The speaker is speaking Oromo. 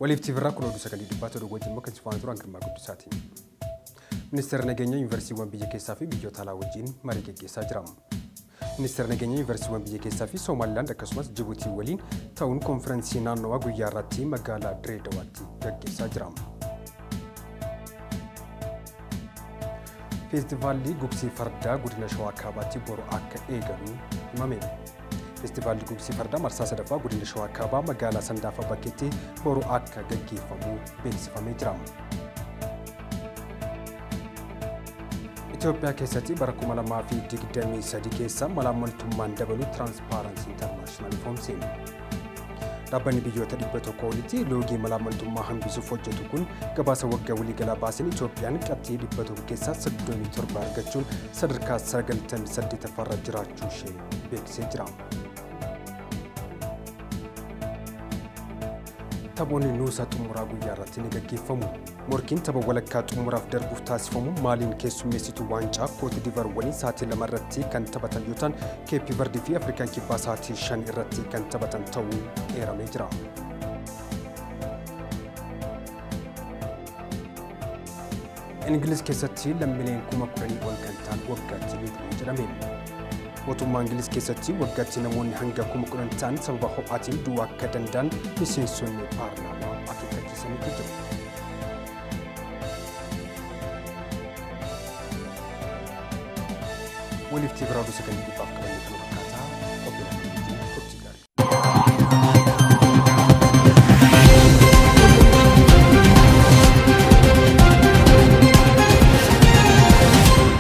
Waliif tiivirraa kun oduu sagalii dhibbaa tolu wajjin immoo kan si faana turan Girmaa Guddisaati. Ministeerri nageenyaa yuunivarsiitiiwwan biyya keessaa fi biyyoota alaa wajjin marii gaggeessaa jira. Ministeerri nageenyaa yuunivarsiitiiwwan biyya keessaa fi Somaalilaand akkasumas Jibuutii waliin ta'uun konfiraansii naannawaa guyyaa irratti magaalaa Diree Dawaatti gaggeessaa jira. Feestivaalli Gugsii Fardaa godina Shawaa Kaabaatti boru akka eegalu himameera. Feestivaalli Gugsii Fardaa marsaa sadaffaa godina Shawaa Kaabaa magaalaa Sandaafa Bakkeetti boru akka gaggeeffamu beeksifamee jira. Itoophiyaa keessatti bara 2023 keessa malaammaltummaan dabalu Tiraanspaaransii Intarnaashinaal ifoomse. Dhaabbanni biyyoota 100 olitti loogii malaammaltummaa hambisuuf hojjetu kun gabaasa waggaa waliigalaa baaseen Itoophiyaan qabxii 100 keessaa 37 argachuun sadarkaa 98ffaarra jiraachuu ishee beeksisee jira. Taphoonni nuusa xumuraa guyyaa irratti ni gaggeeffamu. Morkiin tapha walakkaa xumuraaf darbuuf taasifamu maaliin keessummeessitu waancaa Kooti Divar waliin sa'aatii 2 irratti kan taphatan yoo ta'an, Keeppi Verdii fi Afrikaan Kibbaa sa'aatii 5 irratti kan taphatan ta'uu eeramee jira. Ingiliz keessatti lammiileen 10,000 ol kan ta'an waggaatti ni du'u jedhame. Mootummaa Ingiliz keessatti waggaatti namoonni hanga 10,000 ta'an sababa ho'aatiin du'uu akka danda'an miseensonni paarlaamaa akeekkachiisanii jiru. Waliif tiiviraa oduu sagalii dhibbaaf